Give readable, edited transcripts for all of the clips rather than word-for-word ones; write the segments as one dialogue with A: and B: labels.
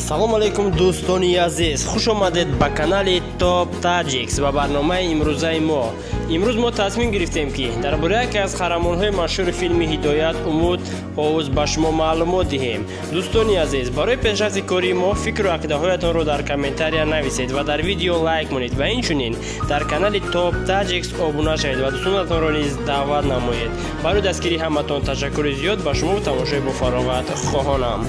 A: Салом алейкум, дӯстони азиз, хуш омадед ба канали Топ Таҷикс ва барномаи имрӯзаи мо. Имрӯз мо тасмим гирифтем, ки дар бораи яке аз қаҳрамонҳои машҳури филми Ҳидоят Умуд Оғуз ба шумо маълумот диҳем. Дӯстони азиз, барои пешрафти кории мо фикру ақидаҳоятонро дар комментария нависед ва дар видео лайк монед ва инчунин дар канали Топ Таҷикс обуна шавед ва дӯстонатонро низ даъват намоед. Барои дастгирии ҳаматон ташаккури зиёд, ба шумо тамошои бофароғат хоҳонам.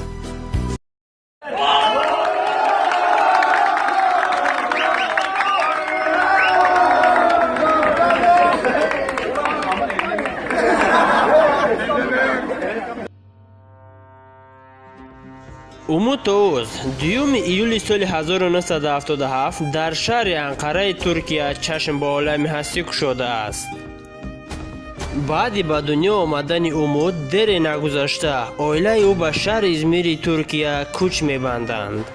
A: Умуд Оғуз 2 июли соли 1977 дар шаҳри Анқараи Туркия чашм ба олами ҳастӣ кушодааст. Баъди ба дунё омадани Умуд дере нагузашта оилаи ӯ ба шаҳри Измири Туркия кӯч мебанданд.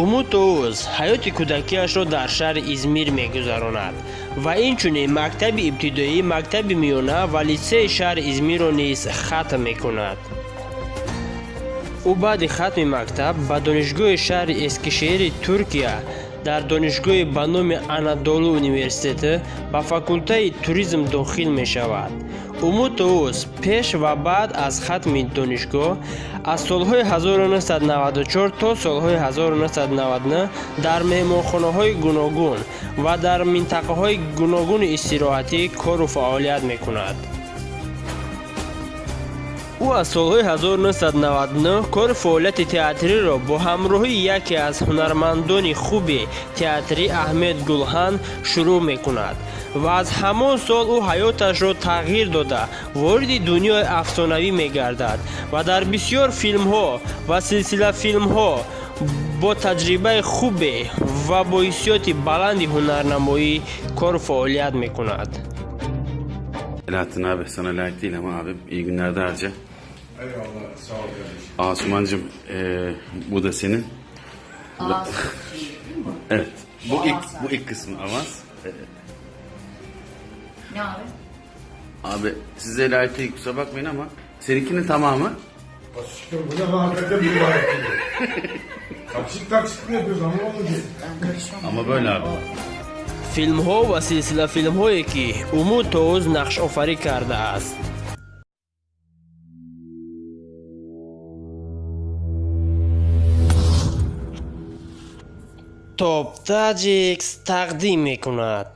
A: Умуд Оғуз ҳаёти кӯдакиашро дар шаҳри Измир мегузаронад ва инчунин мактаби ибтидоӣ, мактаби миёна ва литсеи шаҳри Измирро низ хатм мекунад. Ӯ баъди хатми мактаб ба донишгоҳи шаҳри Эскишеҳири Туркия дар донишгоҳи ба номи Анадолу университети ба факултаи туризм дохил мешавад. Умуд Оғуз пеш ва баъд аз хатми донишгоҳ аз солҳои 1994 то солҳои 1999 дар меҳмонхонаҳои гуногун ва дар минтақаҳои гуногуни истироҳатӣ кору фаъолият мекунад. Ӯ аз солҳои 1999 кори фаъолияти театриро бо ҳамроҳии яке аз ҳунармандони хуби театрӣ Аҳмед Гулҳан шурӯъ мекунад ва аз ҳамон сол ӯ ҳаёташро тағйир дода вориди дунёи афсонавӣ мегардад ва дар бисёр филмҳо ва силсилафилмҳо бо таҷрибаи хубе ва бо ҳиссиёти баланди ҳунарнамоӣ кору фаъолият мекунад.
B: Selahattin abi, sana layık değil ama abim iyi günlerde harca.
C: Eyvallah, sağ ol kardeşim.
B: Asumancığım, bu da senin.
D: Avans şeyi değil mi bu?
B: Evet. Bu ilk
D: Avans
B: bu
D: abi.
B: İlk kısmı avans.
D: Ne abi?
B: Abi, size layık değil, kusura bakmayın ama seninkinin tamamı.
C: Aşkım, bu ne hakikaten mübarek değil. Taksit taksit mi yapıyoruz anlamadım ki.
D: Ben karışmam.
B: Ama böyle abi.
A: Филмҳо ва силсилафилмҳое, ки Умуд Оғуз нақшофарӣ кардааст. Топ Таҷикс тақдим мекунад.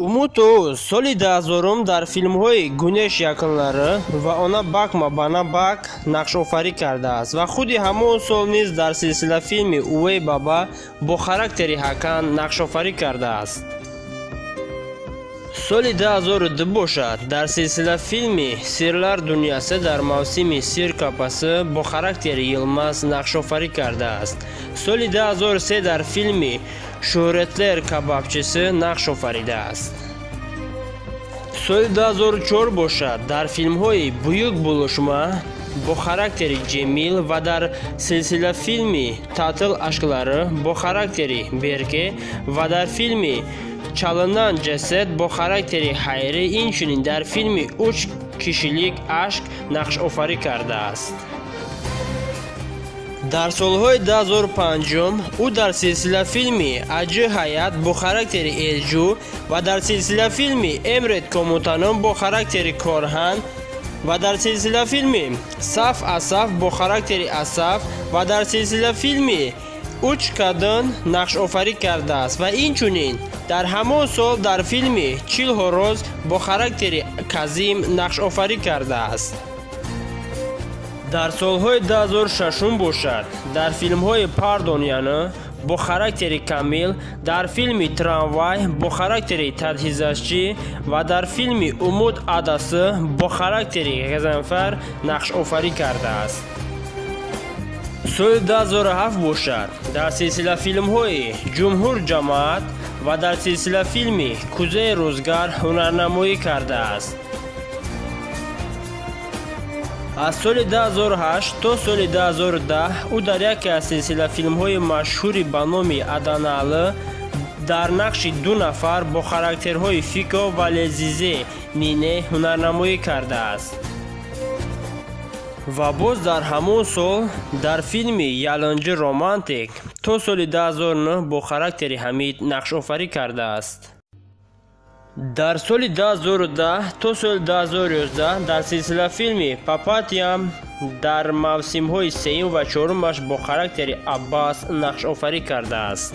A: Умуд Оғуз соли 2000 дар филмҳои Гунеш Якынлары ва Она Бакма Бана Бак нақшофарӣ кардааст ва худи ҳамон сол низ дар силсилафилми Увей Баба бо характери Ҳакан нақшофарӣ кардааст. Соли 2002 бошад, дар силсилафилми Сирлар Дунёсы дар мавсими Сир Капасы бо характери Йилмаз нақшофарӣ кардааст. Соли 2003 дар филми Шӯҳратлер Кабабчиси нақш офаридааст. Соли 2004 бошад, дар филмҳои Буюк Булушма бо характери Ҷемил ва дар силсилафилми Татил Ашклары бо характери Берке ва дар филми Чалынан Ҷасад бо характери Ҳайрӣ, инчунин дар филми Уч Кишилик Ашк нақшофарӣ кардааст. Дар солҳои 2005 ӯ дар силсилафилми Аҷи Ҳаят бо характери Элҷу ва дар силсилафилми Эмрет Комутанон бо характери Корҳан ва дар силсилафилми Саф Асаф бо характери Асаф ва дар силсилафилми Уч Кадын нақшофарӣ кардааст ва инчунин дар ҳамон сол дар филми Чил Ҳороз бо характери Казим нақшофарӣ кардааст. Дар солҳои 2006 бошад, дар филмҳои Пардон Яны бо характери Камил, дар филми Трамвай бо характери Таҷҳизатчӣ ва дар филми Умуд Адасы бо характери Ғазанфар нақшофарӣ кардааст. Соли 2007 бошад, дар силсилафилмҳои Ҷумҳур Ҷамоат ва дар силсилафилми Кузаи Рӯзгар ҳунарнамоӣ кардааст. Аз соли 2008 то соли 2010 ӯ дар яке аз силсилафилмҳои машҳури ба номи Аданаалы дар нақши ду нафар бо характерҳои Фико ва Лезизе Нине ҳунарнамоӣ кардааст. Ва боз дар ҳамон сол дар филми Яланҷи романтик то соли 2009 бо характери Ҳамид нақшофарӣ кардааст. Дар соли 2010 то соли 2011 дар силсилафилми Папатиям дар мавсимҳои сеюм ва чорумаш бо характери Аббас нақшофарӣ кардааст.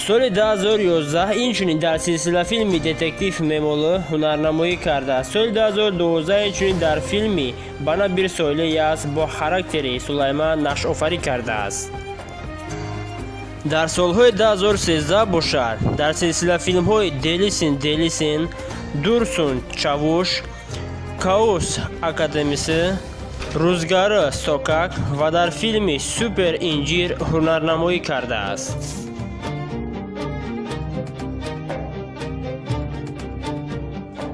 A: Соли 2011 инчунин дар силсилафилми Детектив Мемолу ҳунарнамоӣ кардааст. Соли 2012 инчунин дар филми Бана бир сойле яз бо характери Сулайман нақшофарӣ кардааст. Дар солҳои 2013 бошад дар силсилафилмҳои Делисин Делисин, Дурсун Чавуш, Каус Академиси, Рӯзгары Сокак ва дар филми Супер Инҷир ҳунарнамоӣ кардааст.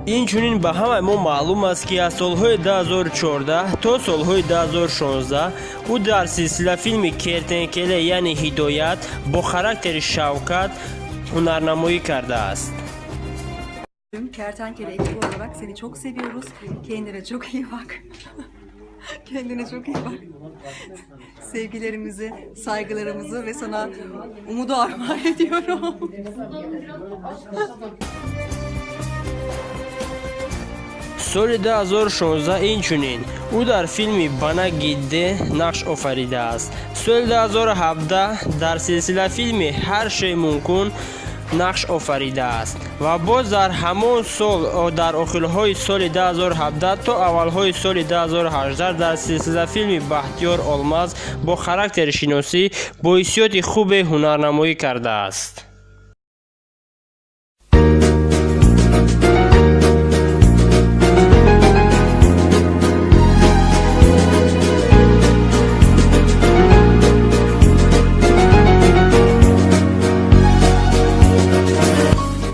A: Инчунин ба ҳамаи мо маълум аст, ки аз солҳои 2014 то солҳои 2016 ӯ дар силсилафилми Кертенкеле, яъне Ҳидоят, бо характери Шавкат ҳунарнамоӣ кардааст.
E: Kertenkele ekibi olarak seni çok seviyoruz. Kendine çok iyi bak. Kendine çok iyi bak. Sevgilerimizi, saygılarımızı ve sana umudu armağan ediyorum.
A: Соли 2016 инчунин ӯ дар филми Бана Гидде нақш офаридааст. Соли 2017 дар силсилафилми Ҳар шей мумкун нақш офаридааст ва боз дар ҳамон сол дар охирҳои соли 2017 то аввалҳои соли 2018 дар силсилафилми Бахтиёр Олмаз бо характери шиносӣ бо ҳиссиёти хубе ҳунарнамоӣ кардааст.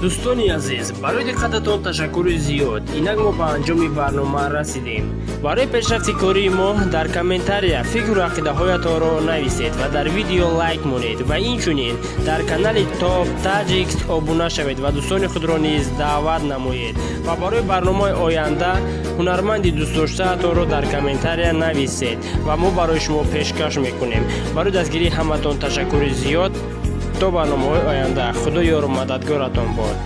A: Дӯстони азиз, барои диққататон ташаккури зиёд. Инак мо ба анҷоми барнома расидем. Барои пешрафти кории мо дар комментария фикру ақидаҳоятонро нависед ва дар видео лайк монед ва инчунин дар канали Топ Таҷикс обуна шавед ва дӯстони худро низ даъват намоед ва барои барномаи оянда ҳунарманди дӯстдоштаатонро дар комментария нависед ва мо барои шумо пешкаш мекунем. Барои дастгирии ҳаматон ташаккури зиёд. То барномаҳои оянда Худо ёру мададгоратон бод.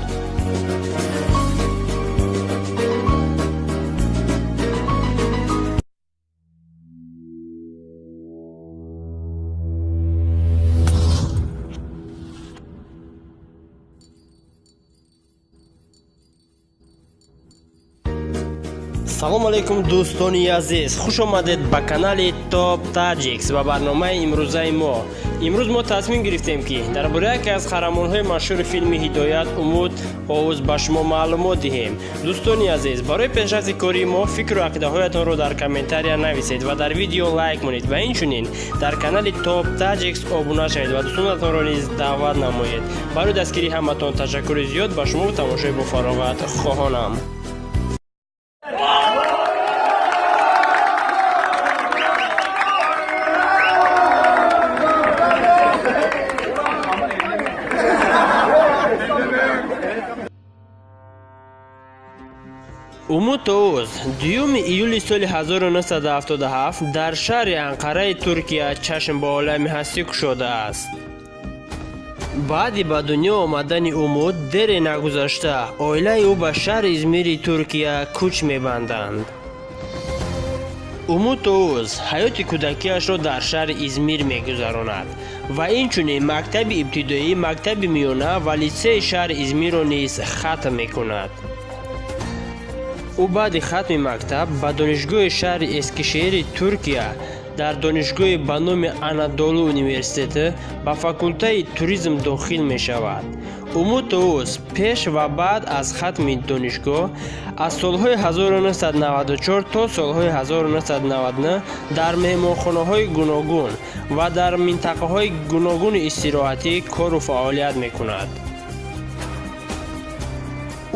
A: Салом алейкум, дӯстони азиз, хуш омадед ба канали Топ Таҷикс ва барномаи имрӯзаи мо. Имрӯз мо тасмим гирифтем, ки дар бораи яке аз қаҳрамонҳои машҳури филми Ҳидоят Умуд Овуз ба шумо маълумот диҳем. Дӯстони азиз, барои пешрафти кории мо фикру ақидаҳоятонро дар комментария нависед ва дар видео лайк монед ва инчунин дар канали Топ Таҷикс обуна шавед ва дӯстонатонро низ даъват намоед. Барои дастгирии ҳаматон ташаккури зиёд. Ба шумо тамошои бофароғат хоҳонам. Умуд Оуз 2 июли соли 1977 дар шаҳри Анқараи Туркия чашм ба олами ҳастӣ кушодааст. Баъди ба дунё омадани Умуд дере нагузашта оилаи ӯ ба шаҳри Измири Туркия кӯч мебанданд. Умуд Оуз ҳаёти кӯдакиашро дар шаҳри Измир мегузаронад ва инчунин мактаби ибтидоӣ, мактаби миёна ва литсеи шаҳри Измирро низ хатм мекунад. Ӯ баъди хатми мактаб ба донишгоҳи шаҳри Эскишеҳири Туркия дар донишгоҳи ба номи Анадолу университети ба факултаи туризм дохил мешавад. Умуд Оуз пеш ва баъд аз хатми донишгоҳ аз солҳои 1994 то солҳои 1999 дар меҳмонхонаҳои гуногун ва дар минтақаҳои гуногуни истироҳатӣ кору фаъолият мекунад.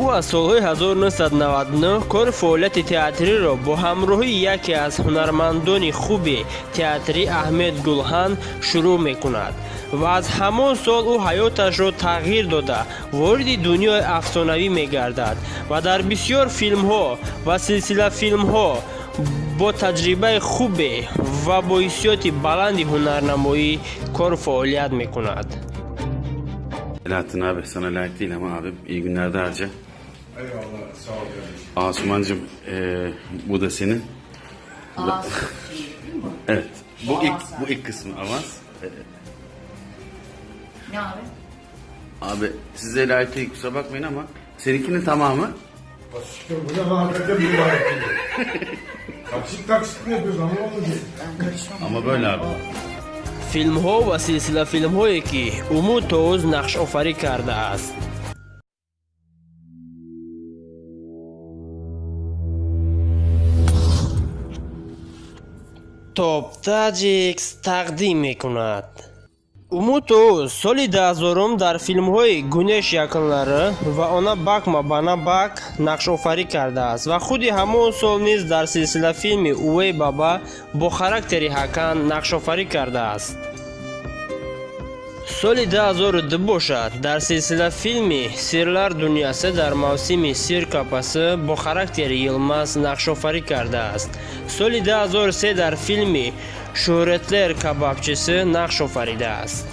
A: Ӯ аз солҳои 1999 кори фаъолияти театриро бо ҳамроҳии яке аз ҳунармандони хуби театрӣ Аҳмед Гулҳан шурӯъ мекунад ва аз ҳамон сол ӯ ҳаёташро тағйир дода вориди дунёи афсонавӣ мегардад ва дар бисёр филмҳо ва силсилафилмҳо бо таҷрибаи хубе ва бо ҳиссиёти баланди ҳунарнамоӣ кору фаъолият мекунад.
B: Selahattin abi sana layık değil ama abim iyi günlerde harca.
C: Eyvallah sağ ol kardeşim.
B: Asumancığım bu da senin.
D: Avans şeyi değil mi bu?
B: Evet. Bu ilk
D: Avans
B: bu ilk kısmı avans.
D: Ne abi?
B: Abi size layık değil kusura bakmayın ama seninkinin tamamı.
C: Siktir bu ne hakikaten mübarek değil. Taksit taksit mi yapıyoruz anlamadım ki.
D: Ben karışmam.
B: Ama böyle abi.
A: Филмҳо ва силсилафилмҳое, ки Умуд Тоуз нақшофарӣ кардааст. Топ Таҷикс тақдим мекунад. Умуд Тоуз соли 2000 дар филмҳои «Гунеш якынлары» ва «Она бакма бана бак» нақшофарӣ кардааст ва худи ҳамон сол низ дар силсилафилми «Увей баба» бо характери Ҳакан нақшофарӣ кардааст. Соли 2002 бошад, дар силсилафилми «Сирлар дунёсы» дар мавсими «Сир капасы» бо характери Йилмаз нақшофарӣ кардааст. Соли 2003 дар филми «Шӯҳратлер кабабчиси» нақш офаридааст.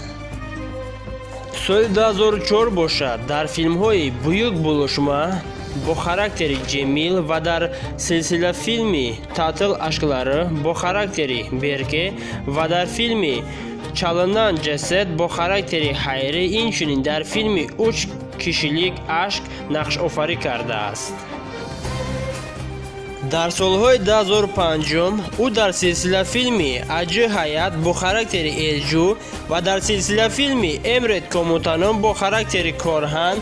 A: Соли 2004 бошад, дар филмҳои «Буюк булушма» бо характери Ҷемил ва дар силсилафилми «Татил ашклары» бо характери Берке ва дар филми «Чалынан ҷасад» бо характери Ҳайрӣ, инчунин дар филми «Уч кишилик ашк» нақшофарӣ кардааст. Дар солҳои 2005 ӯ дар силсилафилми «Аҷи ҳаят» бо характери Элҷу ва дар силсилафилми «Эмрет комутаном» бо характери Корҳан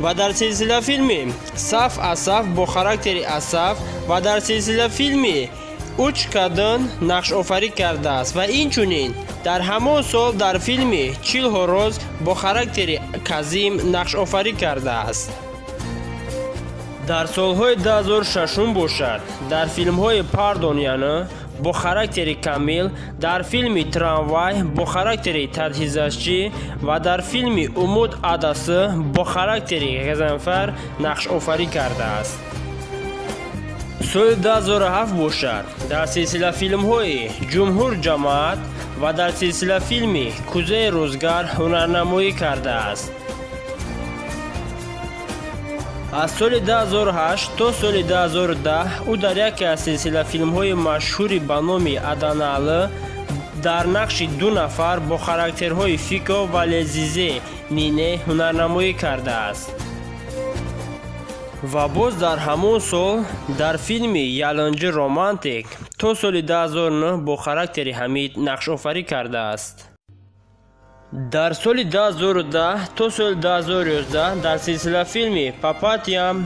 A: ва дар силсилафилми «Саф Асаф» бо характери Асаф ва дар силсилафилми «Уч кадын» нақшофарӣ кардааст ва инчунин дар ҳамон сол дар филми «Чил ҳороз» бо характери Казим нақшофарӣ кардааст. Дар солҳои 2006 бошад, дар филмҳои «Пардон яны» бо характери Камил, дар филми «Трамвай» бо характери Таҷҳизотчӣ ва дар филми «Умуд адасы» бо характери Ғазанфар нақшофарӣ кардааст. Соли 2007 бошад, дар силсилафилмҳои «Ҷумҳур ҷамоат» ва дар силсилафилми «Кузаи рӯзгар» ҳунарнамоӣ кардааст. Аз соли 2008 то соли 2010 ӯ дар яке аз силсилафилмҳои машҳури ба номи «Аданаалы» дар нақши ду нафар бо характерҳои Фико ва Лезизе Нине ҳунарнамоӣ кардааст. Ва боз дар ҳамон сол дар филми «Яланҷи романтик» то соли 2009 бо характери Ҳамид нақшофарӣ кардааст. Дар соли 2010 то соли 2011 дар силсилафилми «Папатиям»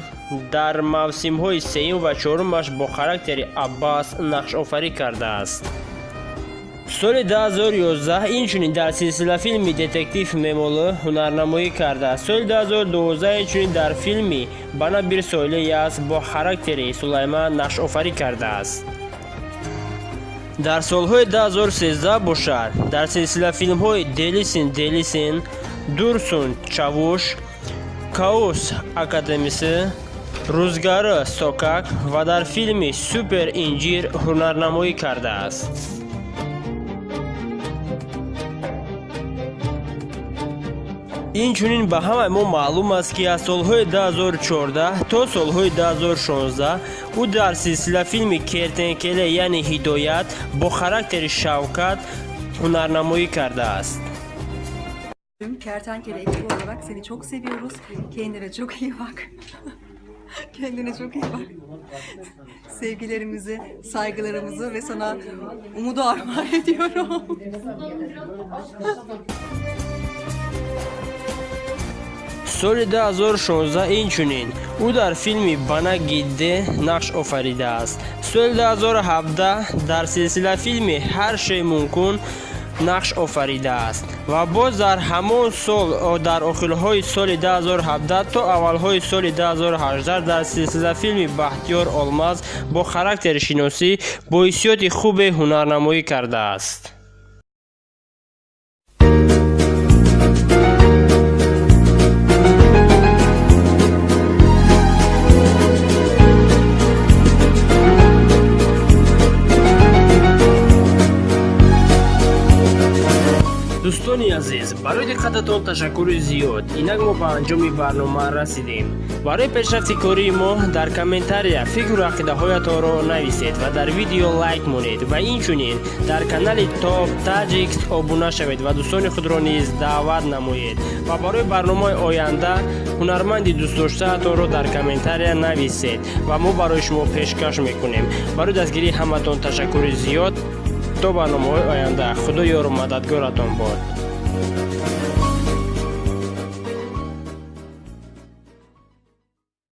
A: дар мавсимҳои сеюм ва чорумаш бо характери Аббас нақшофарӣ кардааст. Соли 2011 инчунин дар силсилафилми «Детектив Мемолы» ҳунарнамоӣ кардааст. Соли 2012 инчунин дар филми «Бана бир сойле яз» бо характери Сулайман нақшофарӣ кардааст. Дар солҳои 2013 бошад, дар силсилафилмҳои «Делисин Делисин», «Дурсун Чавуш», «Каус академиси», «Рӯзгары Сокак» ва дар филми «Супер инҷир» ҳунарнамоӣ кардааст. Инчунин ба ҳамаи мо маълум аст, ки аз солҳои 2014 то солҳои 2016 ӯ дар силсилафилми «Кертенкеле», яъне «Ҳидоят» бо характери Шавкат ҳунарнамоӣ кардааст.
E: Kertenkele ekibi olarak seni çok seviyoruz. Kendine çok iyi bak. Kendine çok iyi bak. Sevgilerimizi, saygılarımızı ve sana umudu armağan ediyorum.
A: Соли 2016 инчунин ӯ дар филми «Бана гидде» нақш офаридааст. Соли 2017 дар силсилафилми «Ҳар шей мумкун» нақш офаридааст ва боз дар ҳамон сол, дар охирҳои соли 2017 то аввалҳои соли 2018 дар силсилафилми «Бахтиёр Олмаз» бо характери шиносӣ бо ҳиссиёти хубе ҳунарнамоӣ кардааст. Дӯстони азиз, барои диққататон ташаккури зиёд. Инак мо ба анҷоми барнома расидем. Барои пешрафти кории мо дар комментария фикру ақидаҳоятонро нависед ва дар видео лайк монед ва инчунин дар канали Топ Таҷикс обуна шавед ва дӯстони худро низ даъват намоед ва барои барномаи оянда ҳунарманди дӯстдоштаатонро дар комментария нависед ва мо барои шумо пешкаш мекунем. Барои дастгирии ҳаматон ташаккури зиёд. То барномаҳои оянда, Худо ёру мададгоратон бод.